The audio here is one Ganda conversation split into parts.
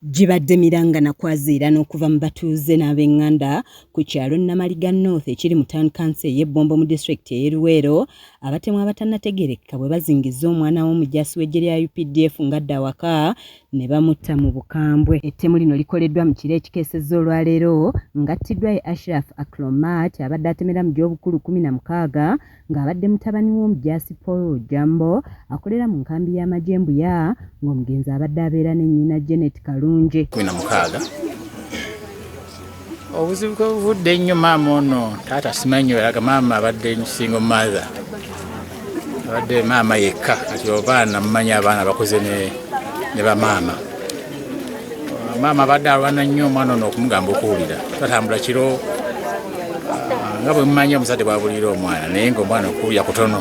Gibadde miranga na kwaziirana okuva mu batuuze n'abenganda ku kyalo Namaliga North ekiri mu Town Council ey'e Bombo mu disitulikiti ey'e Luweero, abatemu abatannategeerekeka bwe bazingizza omwana w'omujaasi w'eggye lya updf ng'adda awaka ne bamutta mu bukambwe. Ettemu lino likoleddwa mu kiro ekikeesezza olwaleero ng'attiddwa ye Ashraf Aklomat abadde atemera mu gy'obukulu 16 ng'abadde mutabani w'omujaasi Paul Ojambo akolera mu nkambi y'amagye e Mbuya ng'omugenzi abadde abeera ne nnyina Janet Kalungi. 16. Obuzibu kwe buvudde ennyo maama ono taata simanyi eraga maama abadde single mother, abadde maama yekka. Kati obaana mumanyi abaana bakuze ne bamaama. Maama abadde alwana nnyo omwana ono okumugamba okuwulira tatambula kiro, nga bwe mumanyi omuzadde bwabulira omwana, naye ng'omwana okuwulira kutono.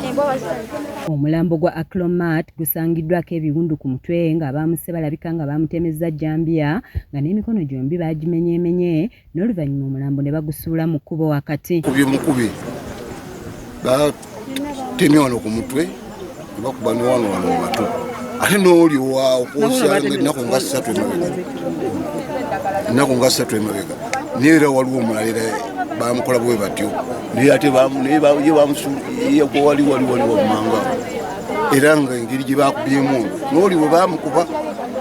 Omulambo gwa Aklomat gusangiddwako ebiwundu ku mutwe ng'abaamusse balabika nga baamutemezza jjambiya nga n'emikono gyombi baagimenyeemenye n'oluvannyuma omulambo ne bagusuula mu kkubo wakati. Kubye mukubi batemye wano ku mutwe ne bakuba ne wano wano mu matu, ate n'oli okwosa ennaku nga 3 emabega, ennaku nga 3 emabega, naye era waliwo omulala era bamukola bwe batyo, naye ate ye bamusuulako wali wali wali wammanga, era nga engeri gye bakubyemu ono n'oli bwe bamukuba.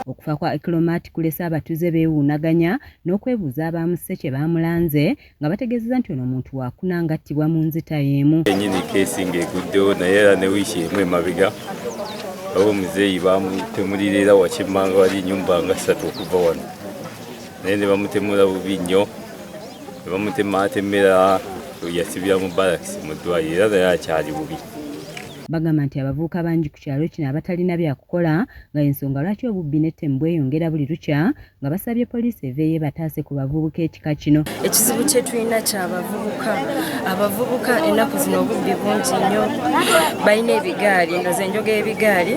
Okufa kwa Aklomat kulese abatuuze beewuunaganya n'okwebuuza abaamusse kye baamulanze nga bategeezezza nti ono omuntu waakuna ng'attibwa mu nzita y'emu. Yennyini case ng'eguddewo, naye era ne wiiki emu emabega oba omuzeeyi bamutemulira era wakimmanga wali ennyumba nga 3 okuva wano, naye ne bamutemula bubi nnyo, ne bamutemaatemera, yasibira mu barracks mu ddwaliro, era naye akyali bubi. Bagamba nti abavubuka bangi ku kyalo kino abatalina byakukola nga ensonga lwaki obubbi n'ettemu bweyongera buli lukya, nga basabye poliisi eveeyo ebataase ku bavubuka ekika kino. Ekizibu kye tulina ky'abavubuka. Abavubuka ennaku zino obubbi bungi nnyo, balina ebigaali, ndoza enjoga y'ebigaali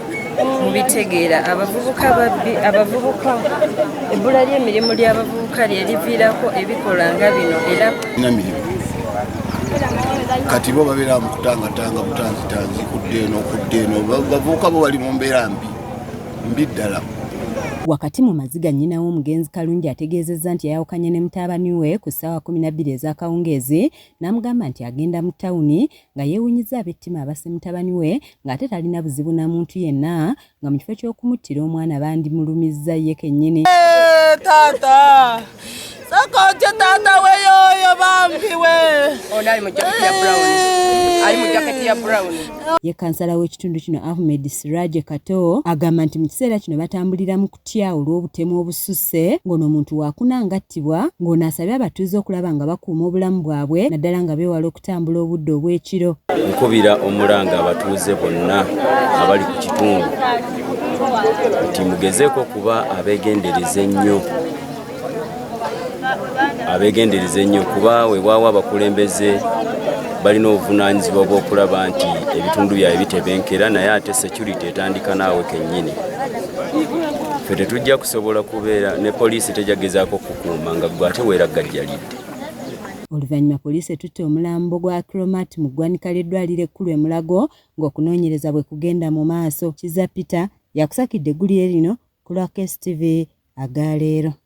mubitegeera. Abavubuka babbi, abavubuka ebbula ly'emirimu ly'abavubuka lye liviirako ebikolwa nga bino era na mirimu. Kati bo babeera mu kutangatanga butanzitanzi kudda eno okudda eno. Bavubuka bo bali mu mbeera mbi mbi ddala. Wakati mu maziga, nnyina w'omugenzi Kalungi ategeezezza nti yayawukanye ne mutabani we ku ssaawa 12 ez'akawungeezi n'amugamba nti agenda mu tawuni, nga yeewuunyizza ab'ettima abasse mutabani we ng'ate talina buzibu na muntu yenna, nga mu kifo ky'okumuttira omwana bandimulumizza ye kennyini. Taata, sokoje taata weyoyo bambi we. Ono ali mu jaketi ya brown. Ali mu jaketi ya brown. Ye kansala w'ekitundu kino Ahmed Siraje Kato agamba nti mu kiseera kino batambulira mu kutya olw'obutemu obususse, ng'ono omuntu waakuna ng'attibwa, ng'ono asabye abatuuze okulaba nga bakuuma obulamu bwabwe naddala nga beewala okutambula obudde obw'ekiro. Nkubira omulanga abatuuze bonna abali ku kitundu nti mugezeeko okuba abeegendereza ennyo, abeegendereza ennyo, kuba weewaawo abakulembeze balina obuvunaanyizibwa bw'okulaba nti ebitundu byabwe bitebenkera, naye ate security etandika naawe kennyini. Ffe tetujja kusobola kubeera ne poliisi tejja gezaako kukuuma nga ggwe ate weeragajjalidde. Oluvannyuma poliisi etutte omulambo gwa Akromat mu ggwanika ly'eddwaliro ekkulu e Mulago ng'okunoonyereza bwe kugenda mu maaso. Kiza Peter yakusakidde eggulire lino ku lwa KSTV agaleero.